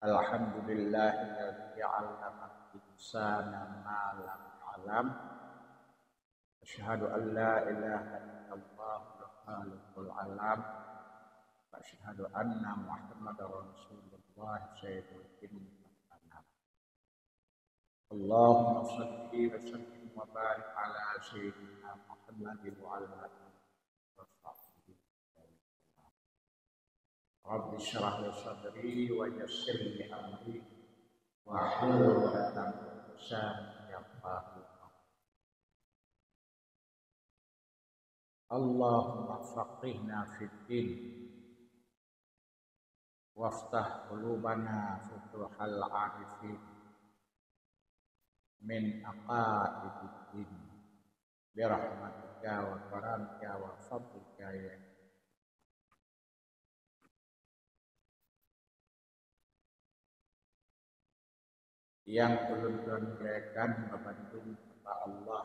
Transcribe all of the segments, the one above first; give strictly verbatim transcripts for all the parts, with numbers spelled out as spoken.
Alhamdulillahilladzi 'allamal insana ma lam ya'lam. Asyhadu an la ilaha illallah khaliqul alam. Wa asyhadu anna Muhammadar Rasulullah sayyidul jinni wal anam. Allahumma shalli wa sallim wa barik ala sayyidina Muhammadin wa ala alihi wa sahbihi. Rabbi shrah li sadri wa yassir li amri wahlul 'uqdatam min lisani yafqahu qawli. Allahumma faqihna fid din waftah qulubana futuhal arifin min aqaidid din birahmatika wa karamika wa fadlika ya. Nyang ulôn tuan muliakan bandum hamba Allah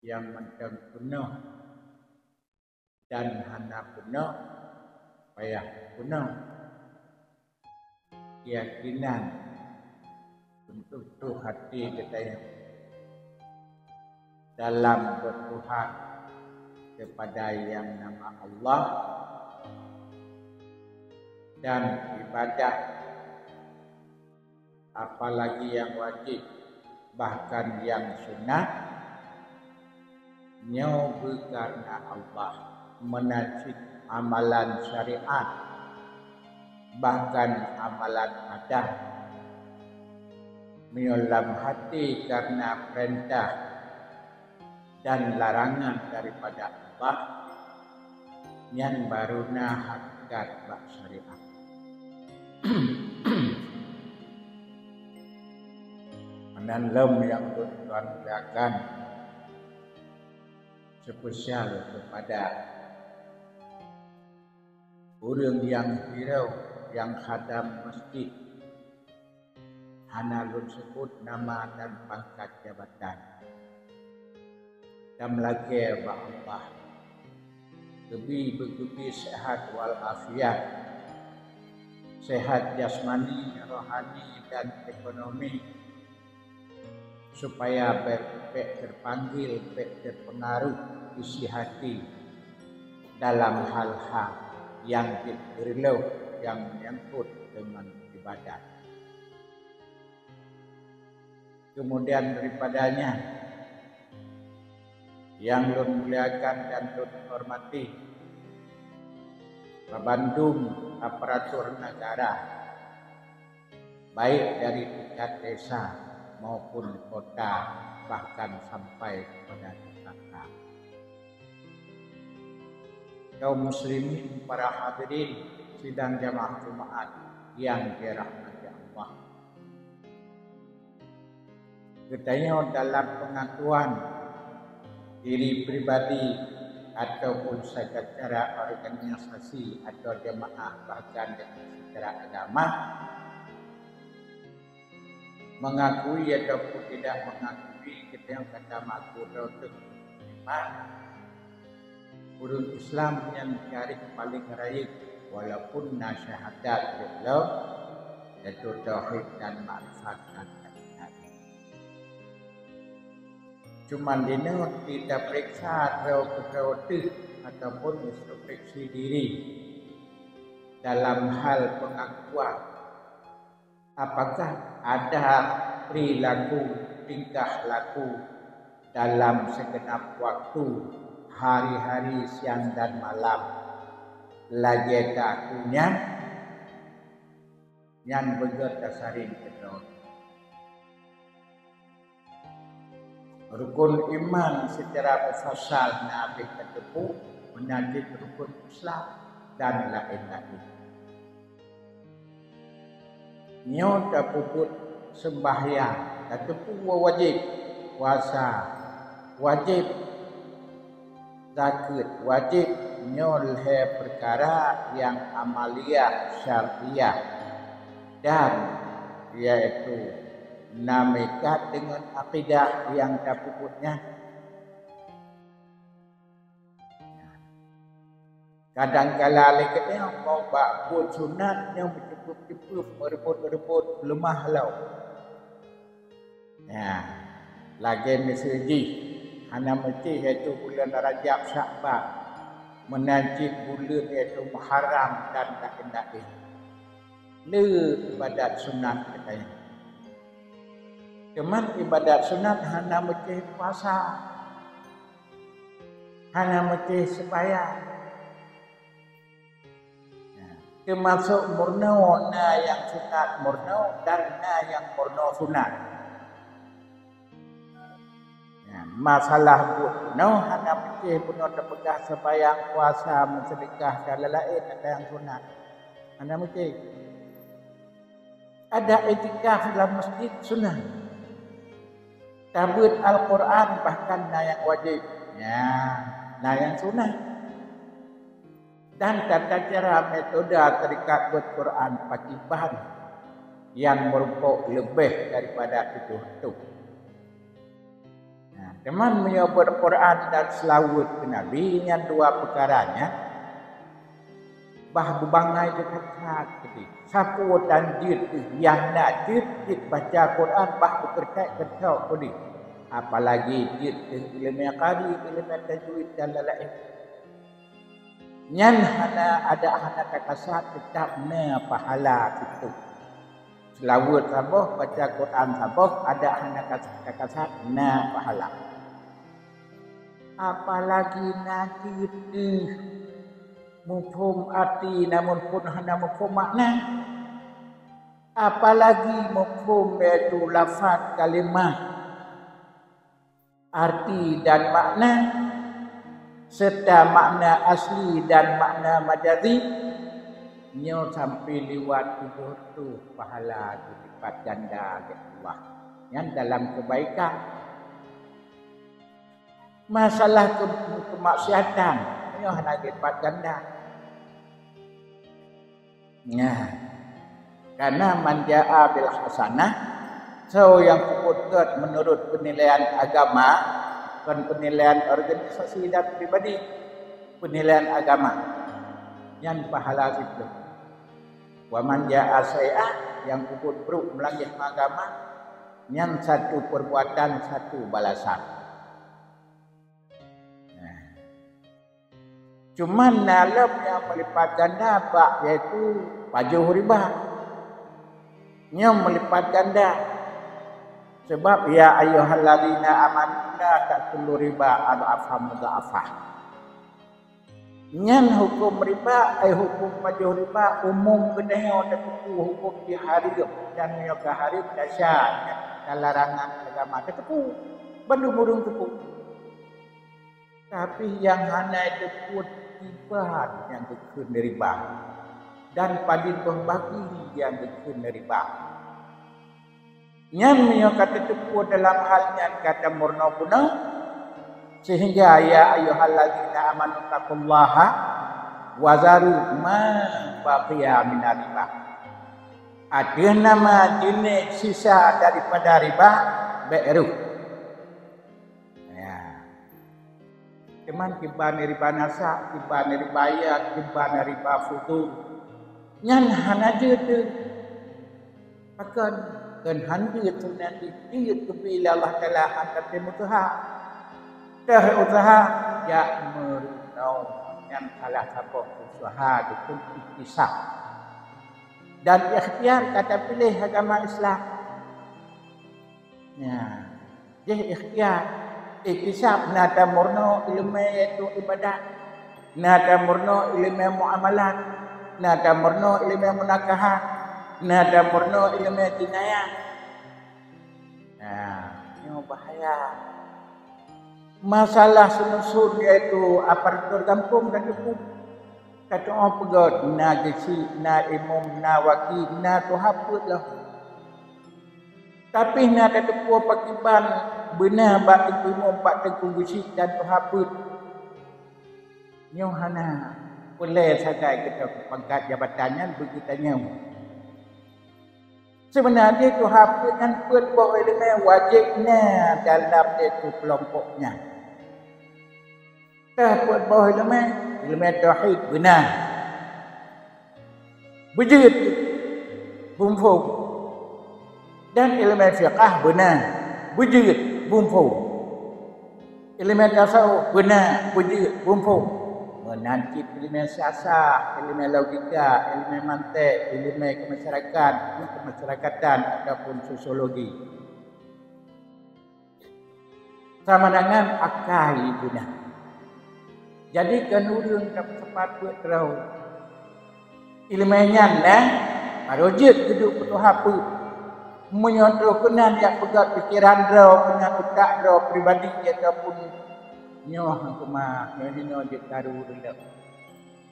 nyang mantong peunoh dan hana peunoh payah peunoh keuyakinan untuk tuh hati geutanyoe dalam bertuhan kepada yang nama Allah dan ibadah, apalagi yang wajib, bahkan yang sunat, nyoe beukareuna Allah, meunan cit amalan syariat, bahkan amalan adat. Meunyoe lam hati kareuna peurintah dan larangan daripada Allah, nyan baru na hakikat bak syariat. Meunan lom nyang ulôn tuan muliakan, spesial kepada ureuëng nyang hireuen, nyang khadam masjid. Hana lôn sebut nama dan pangkat jabatan. Tameulakée bak Allah, geubi beugeubi sehat wal afiat, sehat jasmani, rohani, dan ekonomi, supaya bék, bék terpanggil, bék terpengaruh isi hati dalam hal-hal nyang jeuet geureulôh nyang menyangkut deungon ibadat. Kemudian daripada nyan, nyang lôn muliakan dan lôn hormati, bandum aparatur negara, baik dari tingkat desa maupun kota, bahkan sampai kepada Jakarta. Kaum muslimin, para hadirin sidang jamaah Jumaat yang dirahmati Allah. Geutanyoe dalam pengakuan diri pribadi ataupun secara organisasi atau jemaah, bahkan secara agama, mengakui ataupun tidak mengakui, geutanyoe ka tamaku droe teuk iman. Ureuëng Islam nyang syariat paléng rayeuk, walaupun na syahadat jeuet lom, yaitu tauhid dan makrifat dan kaidah. Cuman dinoe kita periksa droe keu droe teuh ataupun introspeksi diri dalam hal pengakuan. Apakah ada perilaku, tingkah laku dalam segenap waktu, hari-hari, siang dan malam, lagée taku nyan, nyan beugét tasaring keudroe. Rukun iman secara mufassal na habéh tateupeue, meunan cit rukun Islam dan laén-laén. Nyoe tapeubuet seumbahyang, tateupeue wajéb, puasa wajéb, zakeuet wajéb, nyoe lhée peukara nyang amaliyah syariah dan yaitu na meuikat deungon akidah nyang tapeubuet nyan. Kadang kala lé geutanyoe bak buet sunat nyang meucukup-cukup, meureubot-reubot, leumah lom. Ya, lagée miseue jih, hana meucéh yaitu buleuen Rajab, Syakban, meunan cit buleuen yaitu Muharram dan laén-laén. Le ibadat sunat geutanyoe. Teuma ibadat sunat hana meucéh puasa, hana meucéh seumayang. Nah, teumasok meurunoe na nyang sunat meurunoe dan na nyang meurunoe sunat. Nah, masalah buet bunoe hana meucéh bunoe tapeugah seumayang, puasa, meuseudeukah dan laén-laén nyang sunat. Hana meucéh. Ada iktikaf lam masjid sunat. Tabeuet Al-Quran bahkan na nyang wajéb. Ya, na nyang sunat. Dan tata cara metode tarekat beuet Quran pakriban nyang meurumpok leubeh daripada tujoh reutôh. Nah, teuma meunyoe beuet Quran dan seulaweuet keu Nabi nyan dua peukara nyan, bah beubangai that-that keudeh. Sapeue tan jeuet deuh nyang na jeuet, jeuet baca Quran bah beukeureutek keudeh. Apalagi jeuet deuh ileumèe qari, ileumèe tajwid dan laén-laén. Nyan hana, adak hana takasat, teutap na pahala siplôh. Seulaweuet saboh, baca Quran saboh, adak hana kas-, takasat, na pahala. Apalagi na jeuet deuh muphom arti namun phon hana muphom makna. Apalagi muphom yaitu lafaz kalimah, arti dan makna, serta makna asli dan makna majazi, nyoe sampai liwat tujoh reutôh pahala geupeulipat ganda lé Allah. Nyan dalam keubaikan. Masalah ke-, keumaksiatan, nyoe hana geupeulipat ganda. Nah, karena man jaa bil hasanah, soe nyang peubuet gét meunurot peunilaian agama, kon peunilaian organisasi dan pribadi, peunilaian agama, nyan pahala siplôh. Wa man jaa sayyi'ah, nyang peubuet brôk meulangeh agama, nyan satu perbuatan, satu balasan. Nah. Cuman na lom nyang meulipat ganda bak, yaitu pajoh riba. Nyoe meulipat ganda. Sebab, "Ya ayyuhallazina amanu la ta'kulu riba adhafan mudha'afah." Nyan huköm riba, ai huköm pajoh riba, umum geutanyoe tateupeue huköm jih hareuem, dan meunyoe ka hareuem, dasar nyan ka larangan agama tateupeue. Bandum ureuëng teupeue. Tapi nyang hana jipeubuet kiban nyang geukheun riba, dan padum boh bagi nyang geukheun riba. Nyan meunyoe ka tateupeue dalam hal nyan ka tameurunoe bunoe, sehingga, "Ya ayyuhallazina amanu taqullaha wa zaru ma baqiya minar riba." Ateueh nama jeuneh sisa daripada riba, bék rôh. Ya. Teuma kiban riba nasa, kiban riba yad, kiban riba fudul. Nyan hana jeuet deuh. Pakon? Kon han jeuet seunang jeuet keubiet lé Allah Taala han tatem useuha. Teuh useuha, jak meurunoe. Nyan salah saboh useuha geukheun iktisab. Dan ikhtiar ka tapiléh agama Islam. Ya. Jih ikhtiar. Iktisab na tameurunoe ileumèe yaitu ibadat, na tameurunoe ileumèe muamalat, na tameurunoe ileumèe munakahat, na tameurunoe ileumèe jinayat. Nah, nyoe bahaya. Masalah sunusun yaitu aparatur gampông dan duku. Kata orang peugah na geuchik, na imum, na waki, na tuha peuet lah. Tapi na tateupeue pakriban beuna bak teungku imum, bak teungku geuchik dan tuha peuet. Nyoe hana peureulèe sagai geutanyoe pangkat jabatan nyan beugeutanyong. Seubeuna jih tuha peuet nyan peuet boh ileumèe wajéb na dalam yaitu keulompok nyan. Teuh peuet boh ileumèe, ileumèe tauhid beuna, beujeuet, beuphom. Dan ileumèe fiqah beuna, beujeuet, beuphom. Ileumèe tasawuf beuna, beujeuet, beuphom. Meunan cit ileumèe siasah, ileumèe logika, ileumèe mantek, ileumèe keumasyarakakan, keumasyarakatan ataupun sosiologi. Sama dengan akai guna. Jadi kan ureuëng ka meusapat peuet droe. Ileumèe nyan na, barô jeuet keuduek peutuha peuet. Meunyoe troh keunan jak peugah pikeran droe, keunan utak droe pribadi ataupun nyoe hangkeuma nyoe hinoe jeuet karu ureuëng.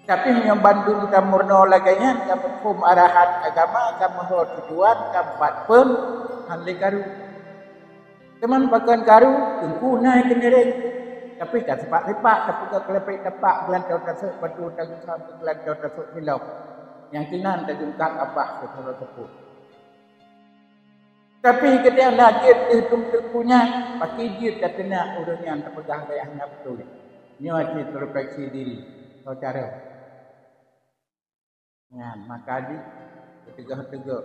Tapi meunyoe bandum tameurunoe lagée nyan, tameuphom arahan agama, tameuho tujuan, tameupat phon, hán lé karu. Teuma pakon karu, teungku na keuneureng. Tapi ka sipak-sipak, tapeugah keulapék tapak, geulantoe tasok batu, tagusam keu geulantoe tasok silop. Nyang keunan tajungkak abah keu uroe teupôt. Tapi keudeh na jeuet deuh dum teungku nyan, paki jeuet tateuna ureuëng nyang tapeugah bèk hana beutôi. Nyoe cit introspeksi diri, saudara. Nyan, maka jih teuteugah-teugah.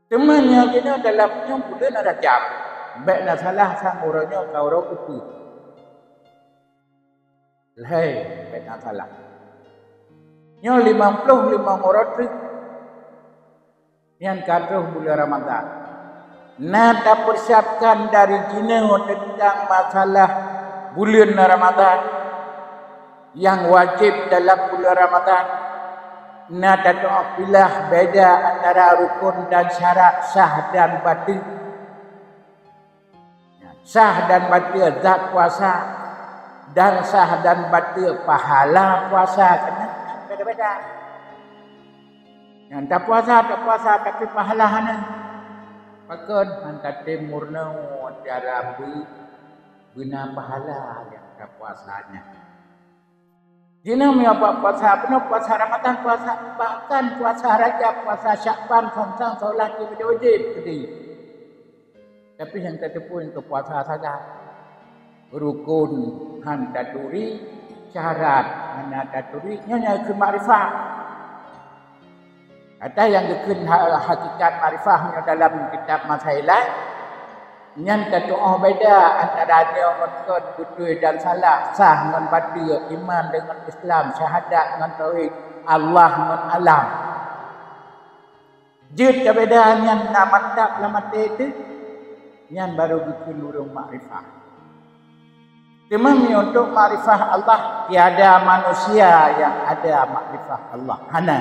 Teuma nyoe jinoe dalam nyoe buleuen Rajab. Bèk na salah sang uroe nyoe ka uroe keupeuet. Lhèe, bèk na salah. Nyoe limong ploh limong uroe treuk. Nyan ka troh buleuen Ramadhan. Na tapeusiapkan dari jinoe teuntang masalah buleuen Ramadhan nyang wajéb dalam buleuen Ramadhan. Na tatu'oh pilah beda antara rukon dan syarat, sah dan bateue. Sah dan bateue zat puasa, dan sah dan bateue pahala puasa, keunan beda-beda. Nyang tapuasa, tapuasa, tapi pahala hana. Pakon? Hán tatem meurunoe cara beu-, beuna pahala nyang tapuasa nyan. Jinoe meunyoe bak puasa, bunoe puasa Ramadhan, puasa, bahkan puasa Rajab, puasa Syakban, sang-sang solat nyoe wajéb keudeh. Tapi nyang tateupeue keu puasa sagai. Rukon hán taturi, syarat hana taturi, nyoe nyang keu makrifah. Ata nyang geukheun ha-, hakikat makrifah nyoe dalam kitab Masailai, nyan tatu'oh beda antara nyoe ngon kon, beutôi dan salah, sah ngon bateue, iman deungon Islam, syahadat ngon tauhid, Allah ngon alam. Jeuet tabeda nyan na mantap lam até teuh, nyan barô geukheun ureuëng makrifah. Teuma meunyoe untuk makrifah Allah, tiada manusia yang ada makrifah Allah. Hana.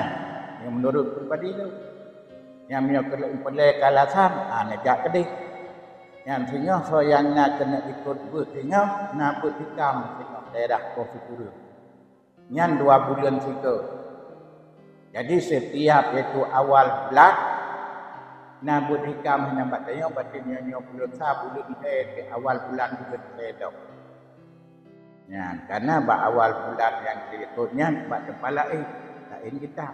Nyang meunurot pribadi tu. Nyang meunyoe keu peureulée keu alasan, ha, neujak keudeh. Nyan singoh soe nyang na keuneuk ikot beuet singoh, na beuet hikam singoh daerah Poh Sikureueng. Nyan dua buleuen sigoe. Jadi, setiap yaitu awal bulan, na beuet hikam hinan bak tanyoe, berarti nyoe, nyoe buleuen sa, buleuen lhèe, di awal bulan buleuen lhèe dong. Nyan, karena bak awal bulan nyang diikot nyan bak teumpat laén, laén kitab.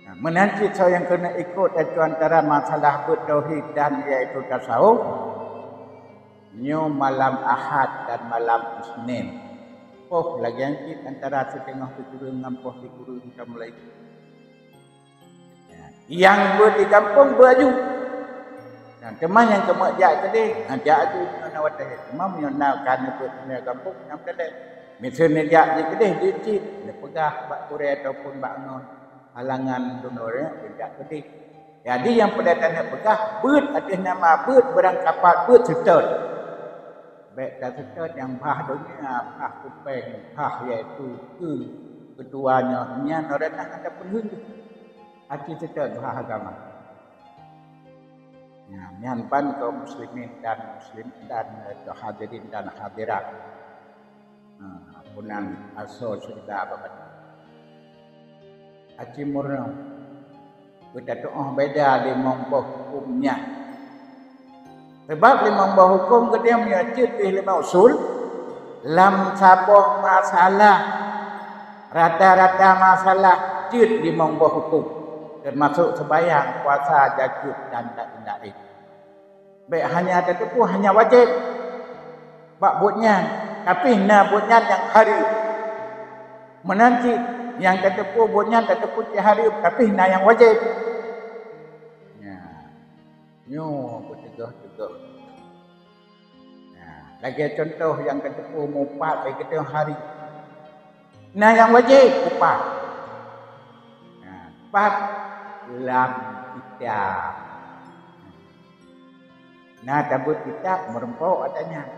Nah, meunan cit soe nyang keuneuk ikot, yaitu antara masalah beuet tauhid dan yaitu tasawuf, nyoe malam Ahad dan malam Isnin. Poh lagée nyan cit antara siteungoh sikureueng ngon poh sikureueng ka mulai. Nyang beuet di gampông beuet aju. Nah, teuma nyang keumeuk jak keudeh, nah, jak aju ngon watée. Teuma meunyoe na ka neubeuet di gampông, nyang keudeh. Miseue neujak di keudeh jeuet cit, neupeugah bak gurée ataupun bak ngon halangan droeneuh jak keudeh. Jadi nyang peureulée taneuk peugah, beuet ateueh nama beuet, beurangkapat beuet seutôt. Bék taseutôt nyang bhah donya, bhah kupéng, bhah yaitu keu keutua nyoe, nyan orang na hana peulheueh. Aci seutôt bhah agama. Nah, nyan ban kaum muslimin dan muslim dan, eh, hadirin dan hadirat. Ha, peunan asoe syeuruga bak badan. Aci meurunoe, beutatu'oh beda limong boh huköm nyan. Sabab limong boh huköm geutanyoe meunyoe cit pih limong usul, lam saboh masalah, rata-rata masalah cit limong boh huköm, teumasok seumayang, puasa, jakeuet dan laén-laén. Bék hanya tateupeue hanya wajéb bak buet nyan, Tapi na buet nyan nyang hareuem. Meunan cit nyang tateupeue buet nyan tateupeue cit hareuem, tapi na nyang wajéb. Nya. Nyoe beuteugoh-teugoh. Nah, lagée contoh nyang tateupeue mupat lagée geutanyoe hareuem. Na nyang wajéb mupat. Nah, pat lam kitab. Na tabeuet kitab meureumpok ata nyan.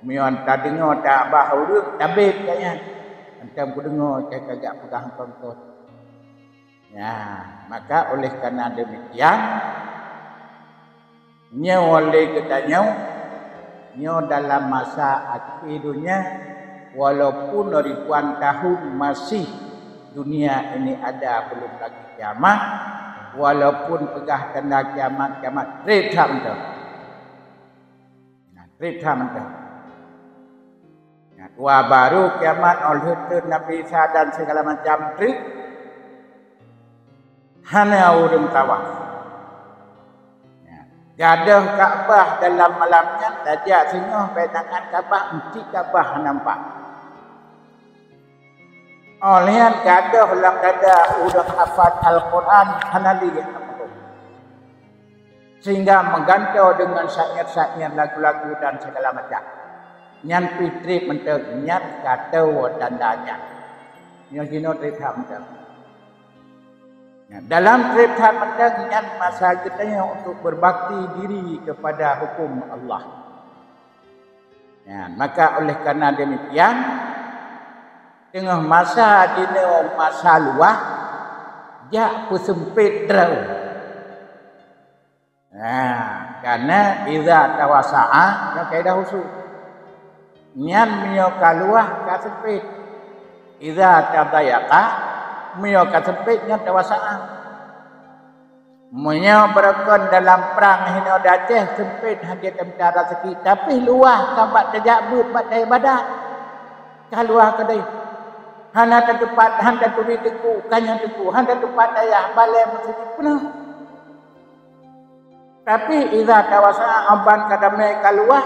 Meunyoe tadeungoe tabah ureuëng tabét ata nyan. Mantong kudeungoe ka kajak peugah engkon-kon. Ya, maka oleh karena demikian, nyoe lé geutanyoe, nyoe dalam masa akhé donya, walaupun ribuan tahun masih dunia ini ada, belum lagi kiamat, walaupun peugah tanda kiamat, kiamat treb that mantong. Nah, treb that mantong. Nah, dua baru kiamat, óh lheueh treun Nabi Isa dan segala macam treun. Hana ureuëng tawaf. Ya. Gadôh Ka'bah dalam malam nyan, tajak singoh bak tangan Ka'bah, entik Ka'bah hana nampak. Óh lheueh nyan gadôh lam dada ureuëng hafal Al-Quran hana lé nyang na muphom. Sehingga meugantoe deungon syair-syair, lagu-lagu dan segala macam. Nyan pih treb mantong, nyan ka toe tanda nyan. Nyoe jinoe treb that mantong. Nah, dalam treb that mantong nyan masa geutanyoe untuk berbakti diri kepada hukum Allah. Nah, maka oleh karena demikian, teungoh masa jinoe masa luwah, jak peuseumpét droe. Nah, karena idza tawasa'a, nyoe kaidah usul. Nyan meunyoe ka luwah, ka seumpét. Idza tadayaqa, meunyoe ka seumpét, nyan tawasa'a. Meunyoe beureugon dalam prang hinoe di Aceh, seumpét hana tamita raseuki, tapi luwah ka bak tajak beuet, bak taibadat. Ka luwah keudeh. Hana tatupat, hana taturi teungku, ka nyan teungku, hana tatupat dayah, balée meuseujid peunoh. Tapi idza tawasa'a, 'oh ban ka damé ka luwah,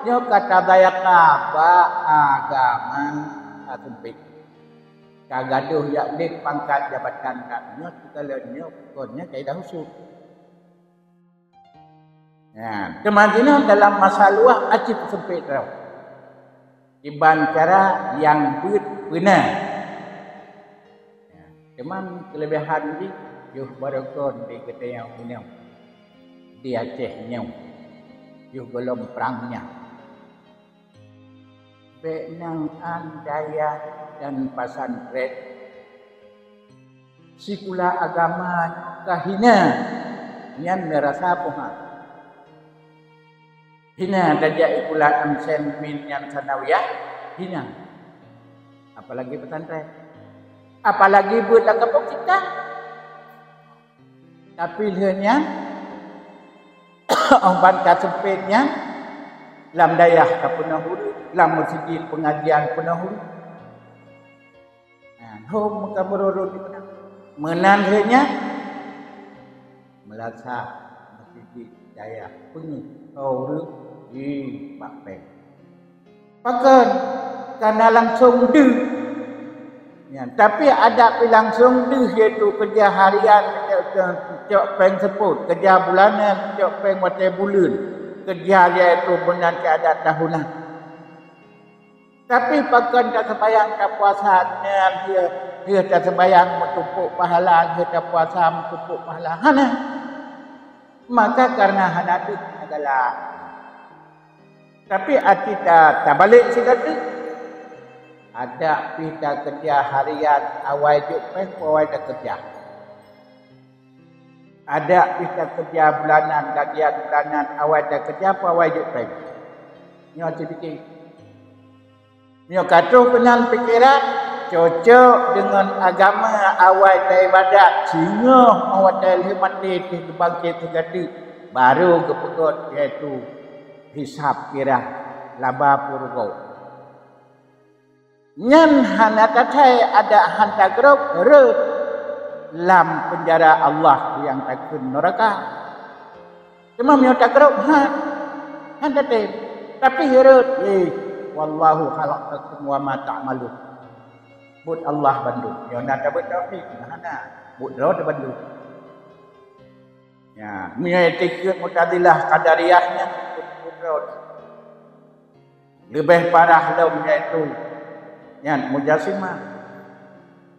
nyoe ka tadayaqa bak agama ka seumpét. Ka gadôh jak lé pangkat jabatan that nyoe, sigohlom nyoe kon nyan kaidah usul. Nah, teuma jinoe dalam masa luwah aci peuseumpét droe. Kiban cara nyang beuet beuna. Teuma keuleubiehan jih, yoh barokon di geutanyoe inong di Aceh nyoe, yoh gohlom prang nyan. Bék nan an dayah dan pasantren. Sikula agama ka hina, nyan meurasa puha. Hina tajak sikula M S M nyan sanawiyah, hina. Apalagi pesantren. Apalagi beuet lam gampông kita. Tapi lheueh nyan, 'oh ban ka seumpét nyan, lam dayah ka peunoh ureuëng, lam meuseujid peungajian peunoh ureuëng. Nah, hom meuka meururot di meunan. Meunan lheueh nyan, meulasa meuseujid dayah peungeuh ureuëng di bak péng. Pakon? Kana langsong deuh. Nyan, tapi adak pih langsong deuh, yaitu keureuja harian cok, cok péng seupôt, keureuja bulanan cok péng watée buleuen, keureuja yaitu meunan cit adak tahunan. Tapi pakon taseumbahyang tapuasa nyan, lheueh, lheueh taseumbahyang meutumpôk pahala, lheueh tapuasa meutumpôk pahala? Hana. Maka kareuna hana deuh, hana galak. Tapi aci ta, tabalek sigoe teuk. Adak pih takeureuja harian awai jok péng, awai takeureuja. Adak pih takeureuja bulanan, gajian bulanan, awai takeureuja, awai jok péng. Nyoe sipike. Meunyoe ka troh keunan pikeran, cocok deungon agama, awai taibadat, singoh watée lheueh maté teuh geubangket sigoe teuk, barô geupeugét, yaitu hisab kirah laba peurugoe. Nyan hana tathai adak hán tagrob rhot lam peunjara Allah nyang takheun nuraka. Teuma meunyoe tagrob, ha, hán tatem, tapi rhot lé. "Wallahu khalaqakum wa ma ta'malun." Buet Allah bandum. Nyoe na tabeuet tauhid, hana. Buet droe teuh bandum. Ya, meunyoe iktikeuet Mu'tazilah Qadariyah nyan buet droe teuh. Leubeh parah lom yaitu nyan Mujassimah.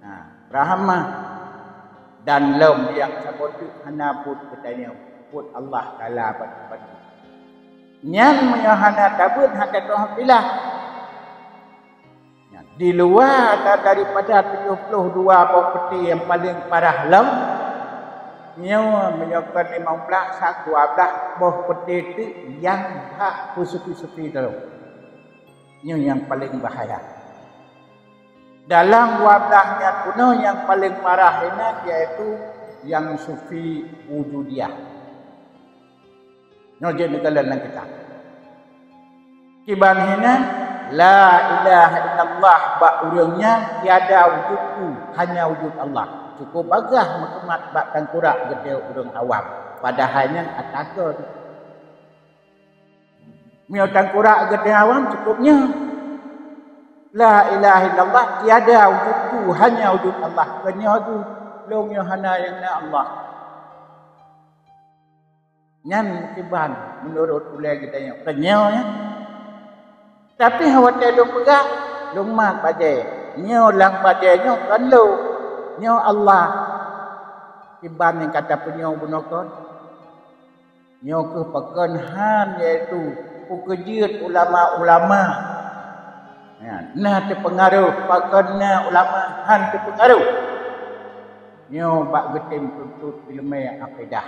Nah, Rahamah dan lom nyang saboh teuk hana buet geutanyoe, buet Allah Taala bandum-bandum. Nyan meunyoe hana tabeuet hana teuh pilah. Nyan, di luwa da-, daripada tujoh ploh dua boh peuté nyang paleng parah lom, nyoe meunyoe kon limong blaih, sa dua blaih boh peuté teuk nyang hak peusufi-sufi droe. Nyoe nyang paleng bahaya. Dalam dua blaih nyan bunoe nyang paleng parah inan, yaitu nyang sufi wujudiyah. Nyoe jeuet neukalon lam kitab. Kiban hinan, la ilaha illallah bak ureuëng nyan tiada wujudku, hanya wujud Allah. Cukup bagaih meukeumah bak tangkurak geutanyoe ureuëng awam. Padahai nyan ata kon. Meunyoe tangkurak geutanyoe awam cukup nyoe. La ilaha illallah, tiada wujudku, hanya wujud Allah. Keunyoe tu, lôn nyoe hana nyang na Allah. Nyan meukiban meunurot ulée geutanyoe. Keunyoe nyan. Tapi watée lôn peugah, lôn mat bajée. Nyoe lam bajée nyoe kon lôn. Nyoe Allah. Kiban nyang ka tapeunyong bunoe kon. Nyoe kheueh pakon han, yaitu peukeujeuet ulama-ulama. Ya, na teupeungaruh, pakon na ulama han teupeungaruh. Nyoe bak geutem tuntot ileumé akidah.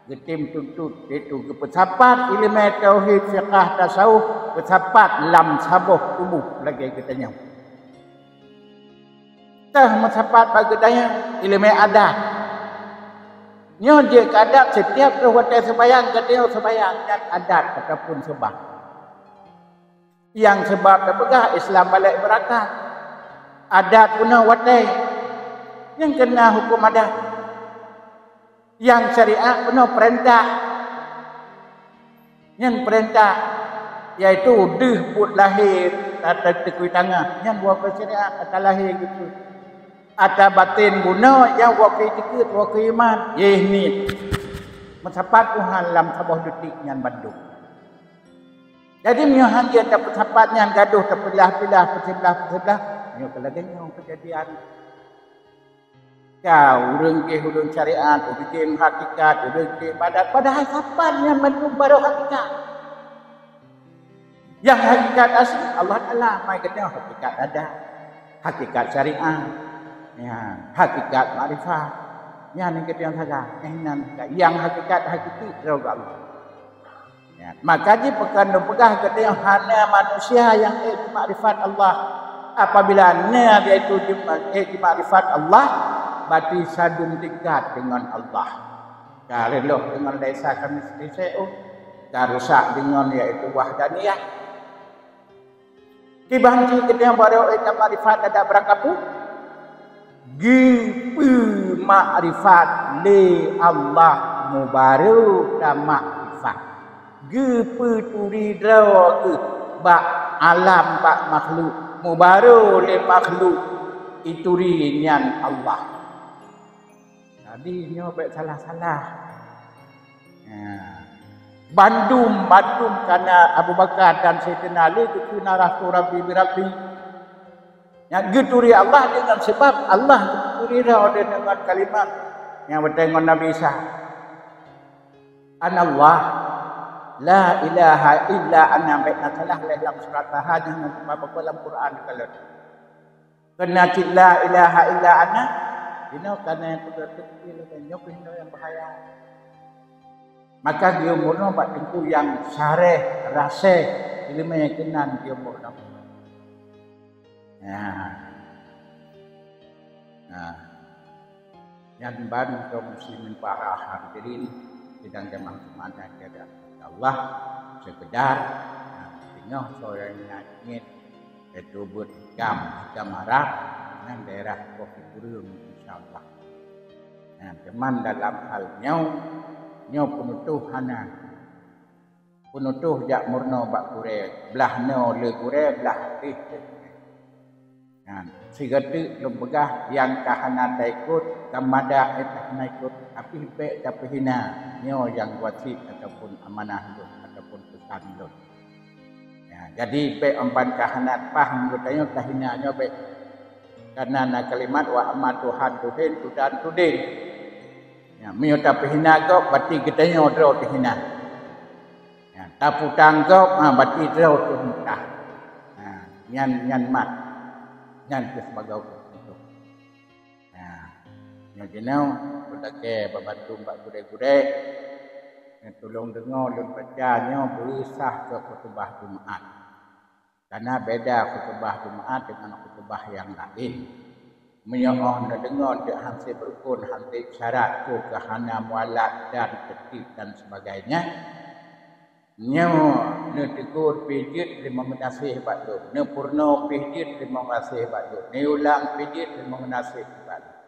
Geutem tuntot, yaitu geupeusapat ileumé tauhid, fiqah, tasawuf, peusapat lam saboh tuboh lagée geutanyoe. Teuh meusapat bak geutanyoe ileumé adat. Nyoe jeuet keu adat setiap troh watée seumayang, geutanyoe seumayang nyan adat ataupun seubab. Nyang seubab teupeugah Islam balek beurakat. Adat bunoe watée. Nyang keuna huköm adat. Nyang syariat bunoe peurintah. Nyan peurintah, yaitu deuh buet lahé ata teukui tangan. Nyan woe keu syariat, ata lahé geupeue. Ata baten bunoe nyang woe keu iktikeuet, woe keu iman. Yeh ni. Meusapat Tuhan lam saboh detik nyan bandum. Jadi meunyoe han jeuet tapeusapat nyan gadoh tapeulah-pilah, peusiblah-peusiblah, nyoe keu lagée nyoe keujadian. Ka ureuëng geh ureuëng syariat, ureuëng geh hakikat, ureuëng geh ibadat, padahai sapat nyan mandum barô hakikat. Nyang hakikat asli Allah Taala, mai geutanyoe hakikat adat, hakikat syariat, ya, hakikat makrifat. Nyan nyang geutanyoe sagai, eh, nyan nyang hakikat hakiki droe Allah. Ya, maka jih pakon lôn peugah geutanyoe hana manusia nyang ék jimakrifat Allah. Apabila na yaitu jim-, ék jimakrifat Allah, berarti sadum tingkat deungon Allah. Ka reuloh deungon laisa kamitslihi syai'un, ka rusak deungon yaitu wahdaniyah. Kiban cit geutanyoe barô ék tamakrifat adat beurangkapeue? Geupeumakrifat lé Allah mubarô tamakrifat. Geupeuturi droe geuh bak alam, bak makhluk, mubarô lé makhluk ituri nyan Allah. Jadi nyoe bék salah-salah. Ya. Bandum, bandum kana Abu Bakar dan Saidina Ali geukheun, "Araftu Rabbi bi Rabbi." Nyan geuturi Allah deungon sabab Allah geuturi droe deungon kalimat nyang beutôi ngon Nabi Isa. "Anallah, la ilaha illa ana," bék na salah lé lam surat Taha nyan, ngon sabab lam Quran kalon. Keunan cit la ilaha illa ana, inoe kana nyang peugah teupeue lagée nyoe keuh inoe nyang bahaya. Maka geuyue meurunoe bak teungku nyang sareh, raseh, ileumé keunan geuyue meurunoe. Nah. Nah. Nyan ban kaum muslimin para hadirin sidang jamaah Jumat nyang dirahmati Allah, sekedar, nah, singoh soe nyang ingat, yaitu beuet hikam, hikam Arab, nyan daerah Koh Sikureueng, insya Allah. Nah, cuman dalam hal nyoe, nyoe peunutôh hana. Peunutoh jak meurunoe bak gurée, blah noe lé gurée, blah atéh lé gurée. Nyan, sigoe teuk lôn peugah, nyang ka hana taikot, ka madak, eh, ka hana ikot, tapi bék tapeuhina. Nyoe nyang wasiet ataupun amanah lôn ataupun peusan lôn. Ya, jadi bék amban ka hana paih geutanyoe tahina nyoe bék. Karena na kalimat, "Wa amma Tuhan tuhin, tudan tudin." Ya, meunyoe tapeuhina gob, berarti geutanyoe droe teuhina. Ya, taputang gob, ha, berarti droe teuh mutang. Ha, nyan, nyan mat. Nyan keuh sibagoe keuh. Ha, nyoe jinoe, ulôn lakée bak bandum bak gurée-gurée, nyang tulông deungoe lôn baca nyoe beusah keu khutubah Jumaat. Karena beda khutubah Jumaat dengan khutubah nyang laén. Meunyoe 'oh neudeungoe deuek han sép rukon, han sép syarat, peue keuh hana mualat dan teutik dan sebagainya, nyoe neutegur pih jeuet limong geunaséh bak lôn, neupeurunoe pih jeuet limong geunaséh bak lôn, neuulang pih jeuet limong geunaséh bak lôn.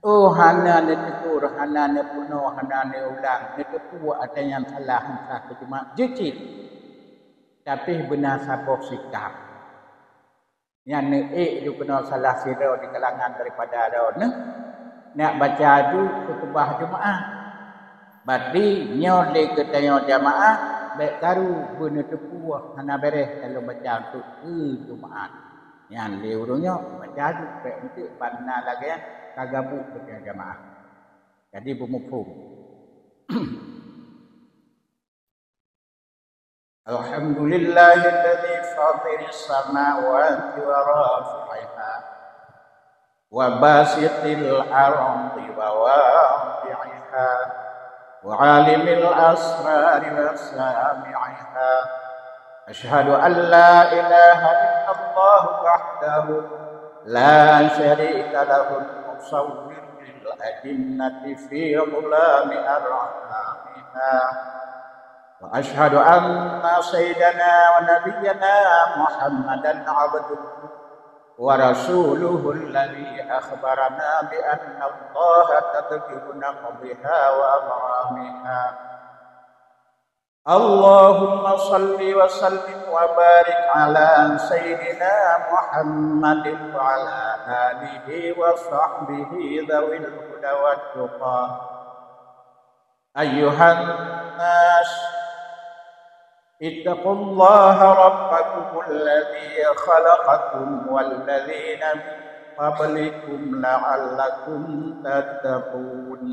Oh, hana neutegur, hana neupeurunoe, hana neuulang, neuteupeue atra nyang salah, han sah keu Jumaat, jeuet cit. Tapi beuna saboh sikap. Nyan neuék jih keunoe salah sidroe di kalangan daripada droeneuh, nak baca ju khutubah Jumaat. Berarti nyoe lé geutanyoe jamaah, bék karu beuneuteupue hana béréh ka lôn baca untuk keu Jumaat. Nyan lé ureuëng nyoe baca ju, bék enteuk ban na lagée nyan ka gabuk geutanyoe jamaah. Jadi beumuphom. الحمد لله الذي فاطر السماوات ورافعها وباسط الأرض وواضعها وعالم الأسرار وسامعها. أشهد أن لا إله إلا الله وحده لا شريك له المصور للأجنة في ظلام أرحامها. وأشهد أن سيدنا ونبينا محمدا عبده ورسوله الذي أخبرنا بأن الله تطيب نقضها وأبرامها. اللهم صل وسلم وبارك على سيدنا محمد وعلى آله وصحبه ذوي الهدى والتقى. أيها الناس، اتقوا الله ربكم الذي خلقكم والذين من قبلكم لعلكم تتقون.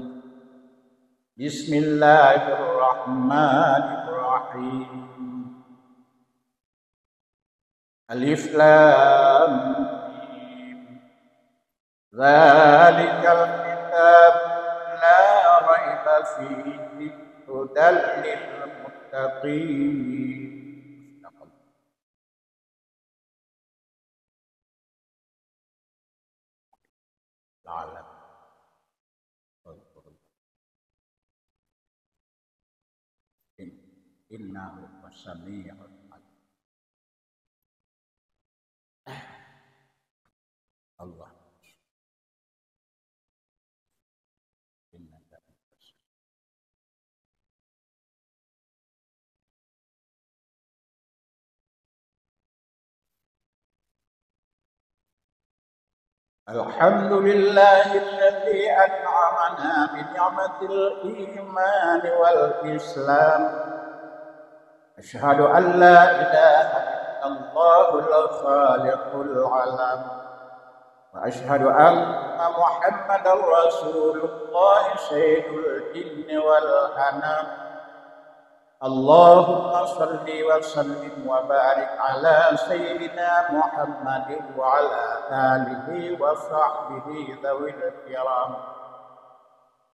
بسم الله الرحمن الرحيم. ألف لام ميم. ذلك الكتاب لا ريب فيه هدى للمتقين. لعلكم تذكرون. إنه هو السميع العليم. الله. إنك أنت السميع. الحمد لله الذي أنعمنا بنعمة الإيمان والإسلام. أشهد أن لا إله إلا الله الخالق العلم، وأشهد أن محمدا رسول الله سيد الجن والأنام. اللهم صل وسلم وبارك على سيدنا محمد وعلى آله وصحبه ذوي الكرام.